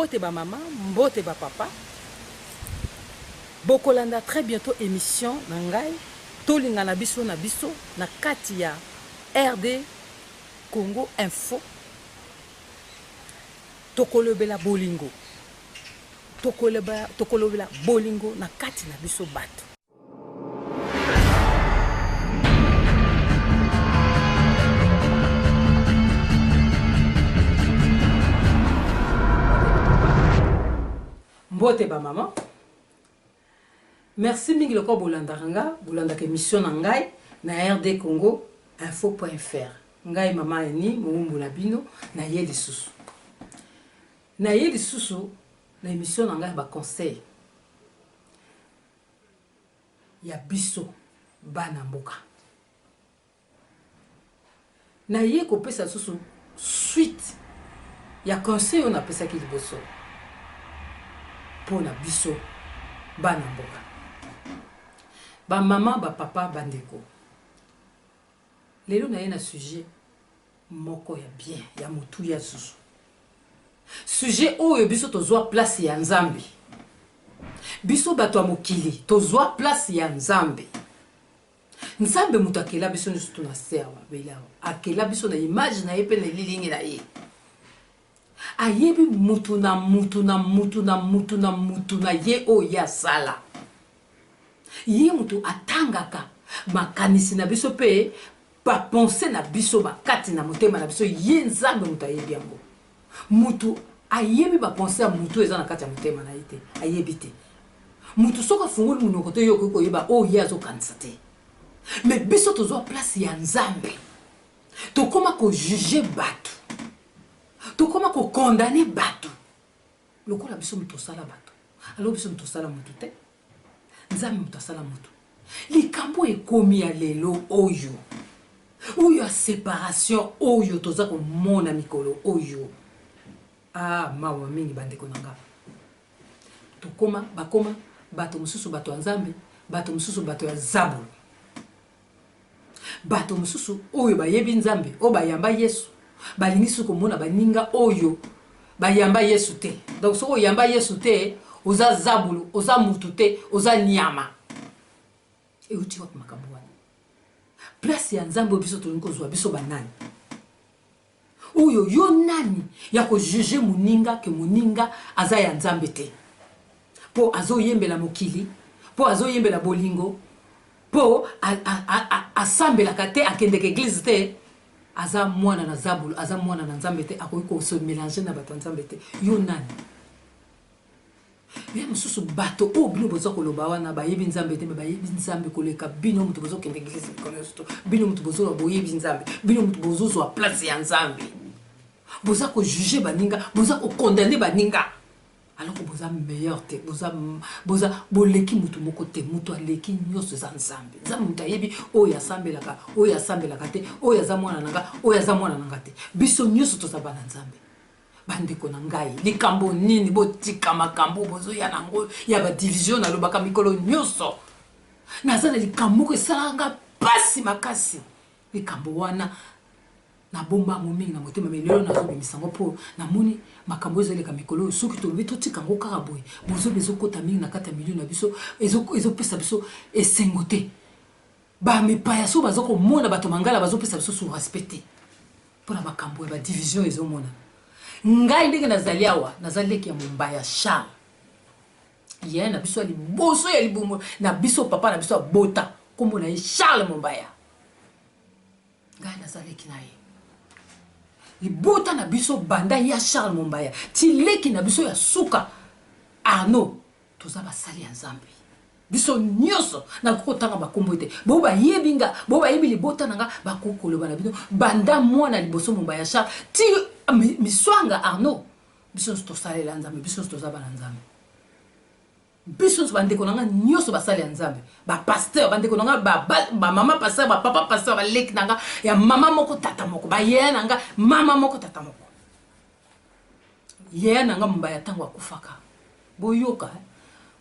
Mbote ba mama, mbote ba papa. Bokolanda très bientot emission na ngai tolingana biso na biso na kati ya RD Congo Info. Tokolobela bolingo. Tokolobela bolingo na kati na biso bato. Mbote ba maman. Merci mingi lokola bolandaka nga, bolandaka emission na ngai na RD Congo info.fr. Ngai mama Annie mowumbu na bino na ye lisusu. Na ye lisusu na emission na ngai ya ba conseil ya biso bana mboka. Naye kopesa lisusu suite ya conseil oyo napesaki liboso mpo na biso bana mboka. Ba mama, ba papa, ba ndeko, lelo naye na sujet moko ya bien, ya motuya lisusu. Sujet oyo biso tozua place ya Nzambe. Biso bato ya mokili tozua place ya Nzambe. Nzambe moto akela biso nionso to na se awa mabele awa. Akela biso na image na ye pe na elilingi na ye. Ayebi mutu na mutu na mutu na mutu na mutu na ye oyo ye asala. Ye moto atangaka makanisi na biso pe ba pensees na biso ba kati na motema na biso ye Nzambe moto ayebi yango. Mutu ayebi ba pensees ya mutu oyo eza na kati ya motema na ye te, ayebi te. Mutu soki afungoli munoko te yo okoki koyeba oyo ye azo kanisa te. Mais biso tozua place ya Nzambe. Tokoma ko juger batu. Tokoma ko condamner batu. Lokola biso mutu tosala batu. Alors biso mutu tosala mutu te. Nzambe mutu asala mutu. Likambo ekomi ya lelo oyo. Oyo ya separation oyo toza komona mikolo oyo. Ah mawa mingi bandeko na nga. Tokoma bakoma bato mosusu bato ya Nzambe, bato mosusu bato ya zabolo. Bato mosusu oyo bayebi Nzambe, oyo bayamba Yesu, balingi lisusu komona baninga oyo bayamba Yesu te. Donc soki oyamba Yesu te, oza zabulu, oza mutu te, oza nyama. Euti wapi makambo wana? Place ya Nzambe oyo biso tolingi kozwa, biso banani? Oyo yo nani ya ko juger muninga que muninga aza ya nzambe te po azo yembela mokili po azo yembela bolingo po asambelaka te akendeke eglise te aza mwana na zabulu aza mwana na nzambe te akoki ko se melanger na bato ya nzambe te yo nani? Ye mosusu bato oyo bino boza koloba wana bayebi Nzambe te, mais bayebi Nzambe koleka bino moto bozokende eglise mikolo nyonso to bino moto bozoloba boyebi Nzambe, bino moto bozozwa place ya Nzambe, boza ko juger baninga, boza ko condamner baninga alors que boza meilleur te, boza boza boleki moto moko te. Moto aleki nyonso eza Nzambe. Nzambe moto ayebi oyo asambelaka, oyo asambelaka te, oyo aza mwana na nga, oyo aza mwana na nga te. Biso nyonso toza bana Nzambe. Ba ndeko na ngai likambo nini botika makambo bozoya na yango ya ba division nalobaka mikolo nyonso naza na likambo moko esalaka nga mpasi makasi likambo wana nabomba yango mingi na motema me lelo nazobimisa yango mpo namoni makambo ezoleka mikolo oyo soki tolobi totika yango kaka boye bozoba ezokota mingi na kati ya milio na biso ezopesa biso esengo te bamipaya so baza komona bato mangala bazopesa biso su respect te Mpo na makambo ya ba division ezo monana. Ngai ndenge nazali awa naza leki ya Mombaya Charles. Yaya na biso ya liboso ya libumu na biso papa na biso abota kombo na ye Charles Mombaya. Ngai naza leki na ye. Libota na biso banda ya Charles Mombaya ti leki na biso ya suka Arnaud Toza basali ya Nzambe biso nioso, nakoki kotanga ba kombo te, bo bayebi nga, bo bayebi libota na nga, bakoki koloba na bino banda mwana liboso Mombaya Charles ti Miswanga Arnaud, biso nioso tosalela Nzambe, biso nioso toza bana Nzambe, biso nioso ba ndeko na nga nioso basali ya Nzambe, ba pasteur, ba ndeko na nga ba, ba, ba mama pasteur, ba papa pasteur, ba leki na nga ya mama moko tata moko, ba yaya na nga mama moko tata moko. Yaya na nga Mombaya tango akufaka boyoka eh?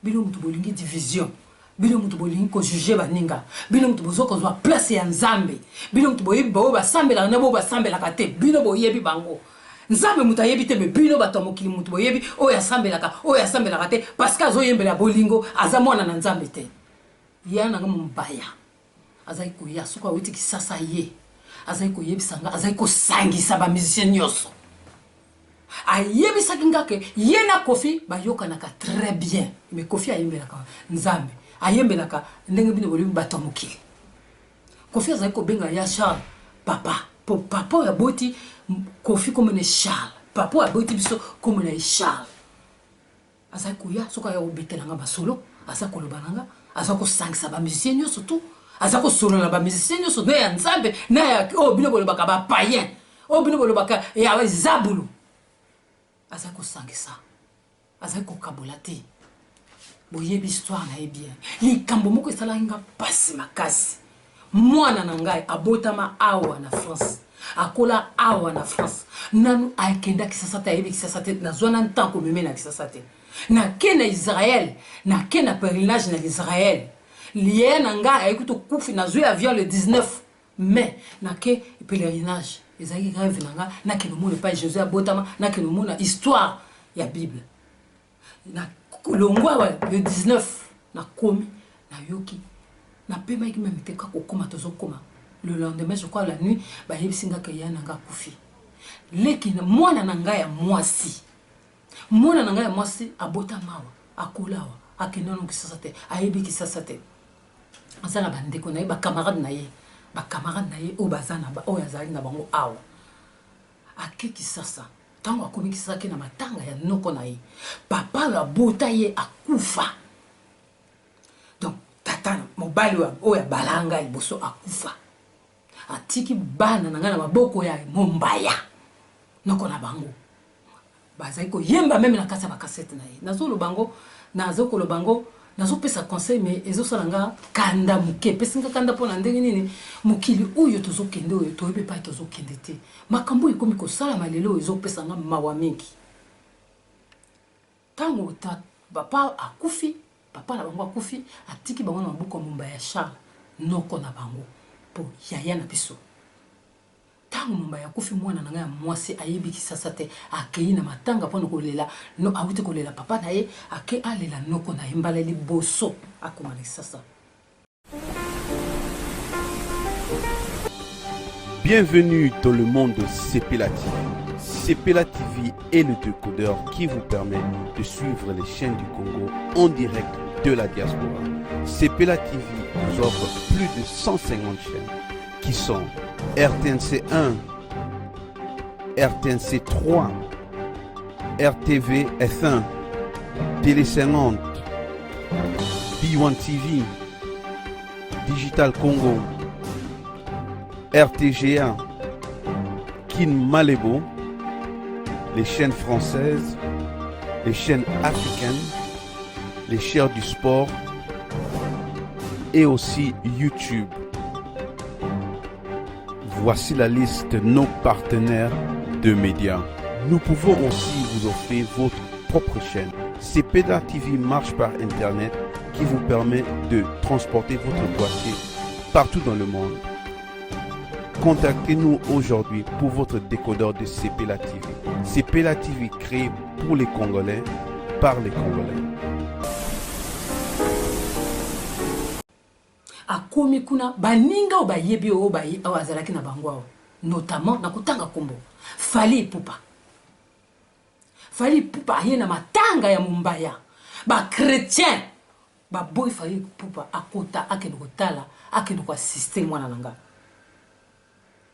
Bino mutu bolingi division, bino mutu bolingi ko juger baninga, bino mutu bozo kozwa place ya Nzambe, bino mutu boyebi baoyo basambelaka na baoyo basambelaka te, bino boyebi bango. Nzambe moto ayebi te, me bino bato ya mokili moto boyebi oyo asambelaka, oyo asambelaka te, parce que azoyembela bolingo, aza mwana na Nzambe te. Ya nanga mombaya azali koya soki awuti Kisasa, ye azali koyebisa nga, azali kosangisa bamusicien nyonso. Ayebisaki nga ke ye na Kofi bayokanaka très bien, mais Kofi ayembelaka Nzambe, ayembelaka ndenge bino bolobi bato ya mokili. Kofi azali kobenga ya Charles papa, po papa oyo aboti Kofi kombo na ye Charles, papa oyo aboti biso kombo na ye Charles. Azali koya soki aya kobetela nga masolo, aza koloba na nga, aza kosangisa ba musiciens nyonso tout, aza kosolola na ba musiciens nyonso na ya Nzambe na ya oyo bino bolobaka ba païen, oyo bino bolobaka ya zabulu. Azali kosangisa, azali kokabola te. Boyebi histoire na ye bien. Likambo moko esalaki nga mpasi makasi, mwana na ngai abotama awa na France, akola awa na France, nanu akenda Kisasa te, ayebi Kisasa te. Nazwa na ntango komeme na Kisasa te, nake na Israel, nake na pèlerinage na Israel. Liye na ngai ayebi tokufi, nazwi avion le 19 mai, nake pèlerinage. Ezalaki rêve na nga nakende omona epai Jésus abotama, nakende omona histoire ya Bible. Na longwa awa le 19, nakomi, nayoki, napemaki même te, kaka kokóma, tozokóma le lendemain, je crois la nuit, bayebisi nga ke ya na nga akufi. Leki mwana na ngai ya mwasi, mwana na ngai ya mwasi abotama awa, akola awa, akende nano Kisasa te, ayebi Kisasa te. Aza na bandeko na ye, bacamarade na ye, bacamarade na ye oyo baza na oyo azalaki na bango awa. Ake Kisasa. Ntango akomi Kisasa, ake na matanga ya noko na ye, papa oyo abota ye akufa. Donc tata mobali oyo abala ngai liboso akufa, atiki bana na ngai na maboko ya mombaya, noko na bango. Bazali koyemba même na kati ya bacassette na ye. Nazoloba yango, nazokoloba yango, nazopesa conseil, mais ezosala nga kanda moke, epesi nga kanda. Mpona ndenge nini mokili oyo tozokende, oyo toyebi epai tozokende te, makambo oyo ekomi kosalama lelo oyo ezopesa nga mawa mingi. Ntango papa akufi, papa na bango akufi, atiki bango na maboko ya momba ya Charles, noko na bango, mpo yaya na biso. Ntango mombaya akufi, mwana na ngai ya mwasi ayebi Kisasa te, akei na matanga mpona kolela no, awuti kolela papa na ye, ake alela noko na ye mbala liboso akoma na Kisasa. Bienvenue dans le monde de Sepela TV. Sepela TV est le décodeur qui vous permet de suivre les chaînes du Congo en direct de la diaspora. Sepela TV vous offre plus de 150 chaînes qui sont RTNC 1, RTNC 3, RTV F1, Télé 50, B1 TV, Digital Congo, RTGA, Kin Malebo, les chaînes françaises, les chaînes africaines, les chaînes du sport et aussi YouTube. Voici la liste de nos partenaires de médias. Nous pouvons aussi vous offrir votre propre chaîne. Sepela TV marche par Internet qui vous permet de transporter votre boîtier partout dans le monde. Contactez-nous aujourd'hui pour votre décodeur de Sepela TV. Sepela TV créé pour les Congolais, par les Congolais. Akomi kuna, baninga oyo bayebi oyo oyo azalaki na bango awa, notamment na kotanga nkombo Fally Ipupa. Fally Ipupa aye na matanga ya mombaya, bachrétien baboyi Fally Ipupa akota, akende kotala, akende koassister mwana na nga.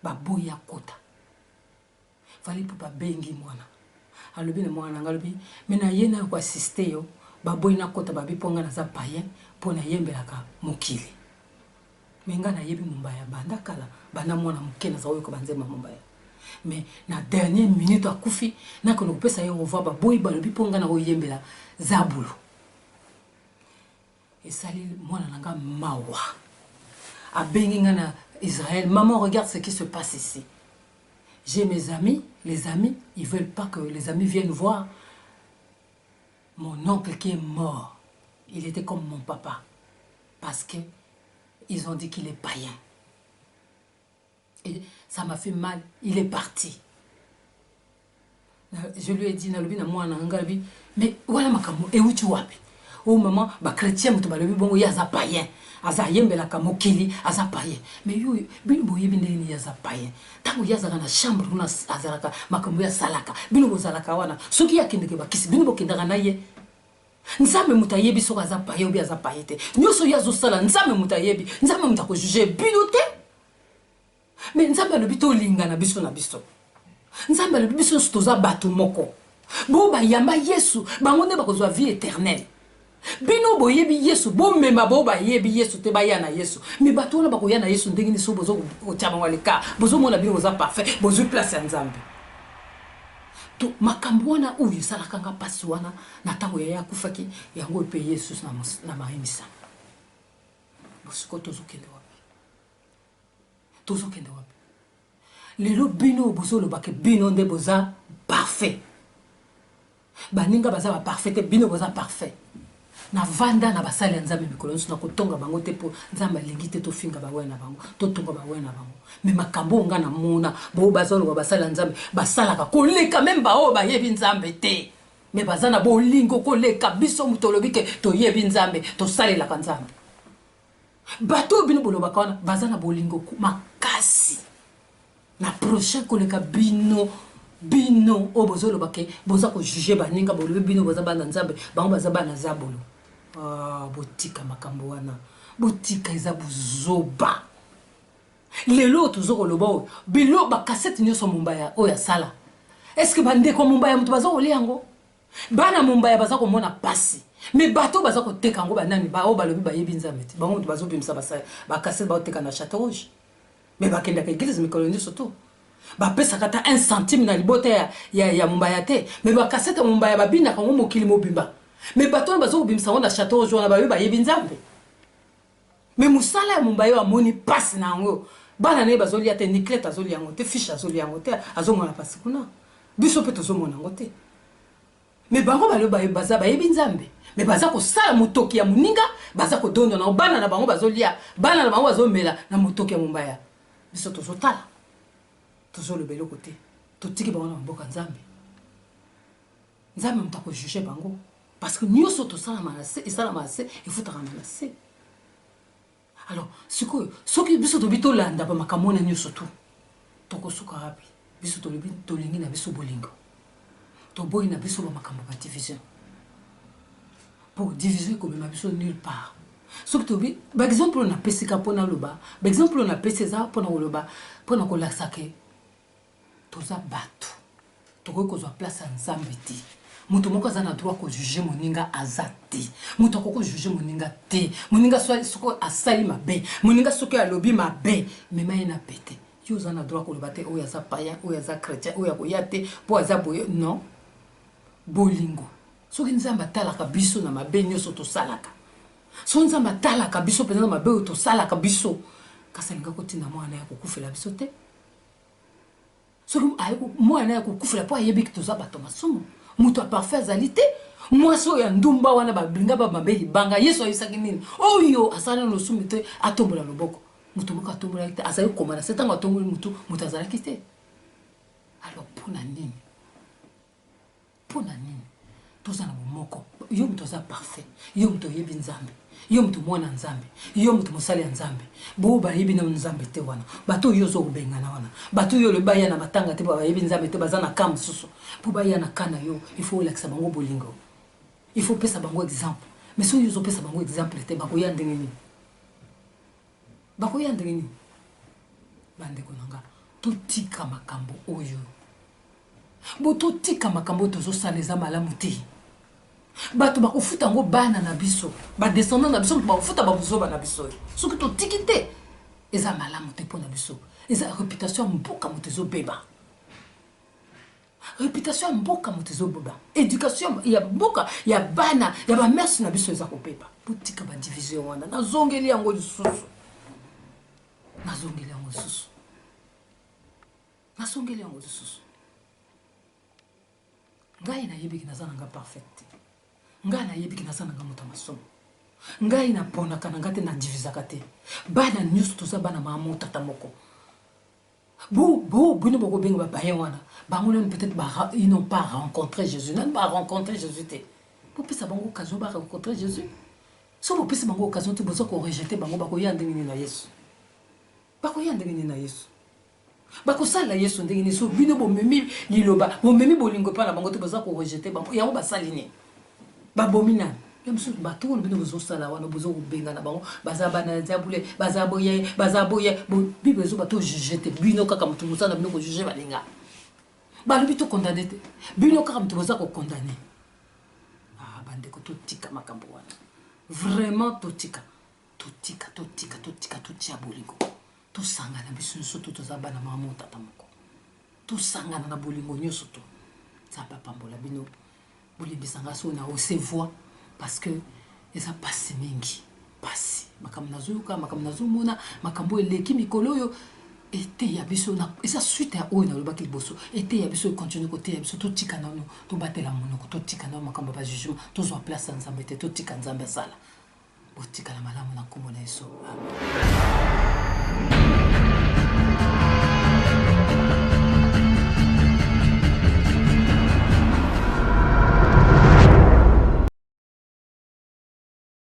Baboyi akota. Fally Ipupa abengi mwana, alobi na mwana na nga, alobi: "Me na ye nayo koassister yo, baboyi nakota, babi mpo nga naza païen, mpo nayembelaka mokili." Me nga nayebi mombaya banda kala, banda mwana moke naza koyoka banzembo ya mombaya. Mais na dernière minute akufi, nakende kopesa ye au revoir, baboyi, balobi mpo nga na koyembela zabulu. Esali mwana na nga mawa. Abengi nga na Israël: "Maman, regarde ce qui se passe ici. J'ai mes amis, les amis, ils veulent pas que les amis viennent voir mon oncle qui est mort. Il était comme mon papa, parce que ils ont dit qu'il est païen et ça m'a fait mal. Il est parti." Je lui ai dit, nalobi na mwana na ngai, alobi mais wana makambo euti wapi? O oh, mama, bachrétien moto balobi bongo, ye aza payen, aza ayembelaka mokili, aza payen. Mais yo, bino boyebi ndenge nini ye aza payen? Ntango ye azalaka na chambre kuna, azalaka makambo ye asalaka, bino bozalaka wana. Soki ye akendeke bakisi, bino bokendaka na ye. Nzambe moto ayebi soki aza payen obi aza payen te. Nyonso ye azosala, Nzambe moto ayebi, Nzambe moto akojuge bino te. Mais Nzambe alobi tolingana biso na biso. Nzambe alobi biso nyonso toza bato moko. Bo bayamba Yesu, bango nde bakozwa vie éternelle. Bino boyebi Yesu, bomema bo bayebi Yesu te baya na Yesu. Mais bato wana bakoya na Yesu ndenge nini soki bozo kotia bango aleka? Bozomona bino boza parfait, bozwi place ya Nzambe. To makambo wana oyo esalaka nga mpasi wana na ntango yaya akufaki, yango mpe Yesu na Marie Misamu. Bosiko tozokende wapi? Tozokende wapi lelo? Bino bozoloba ke bino nde boza parfait, baninga baza baparfait te, bino boza parfait. Navanda na basali ya Nzambe mikolo nyonso, na kotonga bango te, mpo Nzambe alingi te tofinga baweya na bango, totonga baweya na bango. Mais makambo oyo nga namona bo bazoloba basali ya Nzambe basalaka koleka même baoyo bayebi Nzambe te, mais baza na bolingo koleka biso moto olobi ke toyebi Nzambe, tosalelaka Nzambe. Bato oyo bino bolobaka wana baza na bolingo makasi na prochain koleka bino. Bino oyo bozoloba ke boza kojuge baninga, bolobi bino boza bana Nzambe, bango baza bana zabolo. Ah, botika makambo wana, botika, eza buzoba. Lelo oyo toza koloba oyo bilo bakasete nyonso Mombaya oyo asala, est-ce bandeko Mombaya moto baza kolia yango? Bana Mombaya baza komona pasi. Mais bato baza koteka yango banani? Baoyo balobi bayebi Nzambe te, bango moto bazobimisa bakasete, baoteka na Château Rouge. Mais bakendaka église mikolo nyonso to bapesaka ata 1 centime na libota ya Mombaya te. Mais bakasete ya Mombaya babinaka yango mokili mobimba. Mais bato wana baza kobimisa yango na Château Rouge wana, bayobi bayebi Nzambe? Mais mosala ya Mombaya oyo amoni mpasi na yango, bana na ye bazolia te, Niclete azolia yango te, Fishe azolia yango te, azomona mpasi kuna, biso mpe tozomona yango te. Mais bango balobi baza bayebi Nzambe, mais baza kosala motoki ya moninga, baza kodonda na bana na bango, bazolia, bana na bango bazomela na motoki ya Mombaya. Biso tozotala, tozoloba eloko te, totiki bango na mboka Nzambe. Nzambe moto akojuge bango, parce que nyonso tosalama na se, esalama na se, efutaka na se. Alors sikoyo, soki biso tobi tolanda bamakambo wana nyonso tu, tokosuka wapi? Biso tolobi tolingi na biso bolingo, toboyi na biso bamakambo ba division, po division ekomema biso nulle part. Soki tobi baexemple oyo napesi ka mpona loba, baexemple oyo napesi eza mpona koloba, mpona kolakisa ke toza bato, tokoki kozwa place ya Nzambe te. Moto moko aza na droit kojuge moninga aza te. Moto akoki kojuge moninga te. Moninga soki asali mabe, moninga soki alobi mabe, mema ye na pete. Yo oza na droit koloba te oyo aza payen, oyo aza chrétien, oyo akoya te mpo aza boye. Non, bolingo. Soki Nzambe atalaka biso na mabe nyonso tosalaka, soki Nzambe atalaka biso mpenza na mabe oyo tosalaka biso, kasi alinga kotinda mwana ya kokufela biso te. Soki mwana ya kokufela, mpo ayebi toza bato masumu, moto ya parfait azali te. Mwasi oyo ya ndumba wana, balinga bamabe libanga, Yesu ayebisaki nini? Oyo asala nano losumu te atombola loboko. Moto moko atombolaki te, azali kokoma na se. Ntango atomboli motu, moto azalaki te. Alors mpo na nini, mpo na nini toza na bomoko? Yo moto aza parfait, yo moto oyebi Nzambe, yo moto mwana Nzambe, yo moto mosali ya Nzambe, bo bayebi nano Nzambe te wana, bato oyo ozo kobengana wana, bato oyo olobi baya na matanga te, bayebi Nzambe te, baza na ka mosusu. Mpo baya na ka na yo, il faut olakisa bango bolingo, il faut opesa bango exemple. Mais soki ozopesa bango exemple te, bakoya ndenge nini? Bakoya ndenge nini? Bandeko na nga, totika makambo oyo. Bo totika makambo oyo tozosala, eza malamu te. Bato bakofuta yango, bana na biso, badescendant na biso, moto bakofuta babuzoba na biso oyo soki totiki te. Eza malamu te mpo na biso. Eza réputation ya mboka moto ezobeba, réputation ya mboka moto ezobeba, éducation ya mboka, ya bana, ya bamœurs na biso eza kobeba. Botika badivision wana. Nazongeli yango lisusu, nazongeli yango lisusu, nazongeli yango lisusu. Ngai nayebiki naza na nga parfait te. Ngai nayebiki naza na nga moto ya masumu. Ngai naponaka na nga te, nadivisaka te. Bana nyonso toza bana mama moko, tata moko. Bo bo bino bokobenga ba païens wana bango nanu peut-être ba ils n'ont pas rencontré Jésus nanu ba rencontré Jésus te bopesa bango occasion ba rencontrer Jésus so bopesi bango occasion te boza ko rejeter bango bakoya ndenge nini na Yesu bakoya ndenge nini na Yesu bakosalela Yesu ndenge nini so bino bomemi liloba bomemi bolingo epai na bango te boza ko rejeter bango yango basali nini Babomi nani? Ya mosusu bato oyo bino bozosala wana bozo kobengana bango baza bana ya diabule baza boye baza boye bible ezoba to juge te bino kaka moto mosala na bino kojuge baninga balobi to condamne te bino kaka moto boza kokondane ah, bandeko totika makambo wana vraiment totika totika totika totika totia bolingo tosangana biso nyonso to toza bana mama tata moko tosangana na bolingo nyonso to nzambe apambola bino Bolimbisa nga soki na hausse voix parce que eza pasi mingi pasi makambo nazoyoka makambo nazomona makambo eleki mikolo oyo eteya biso eza suite ya oyo nalobaki liboso eteya biso econtinue koteya biso totika nano tobatela monoko totika nano makambo ya bajugement tozwa place ya nzambe te totika nzambe asala botikala malamu na nkombo na yesu amen.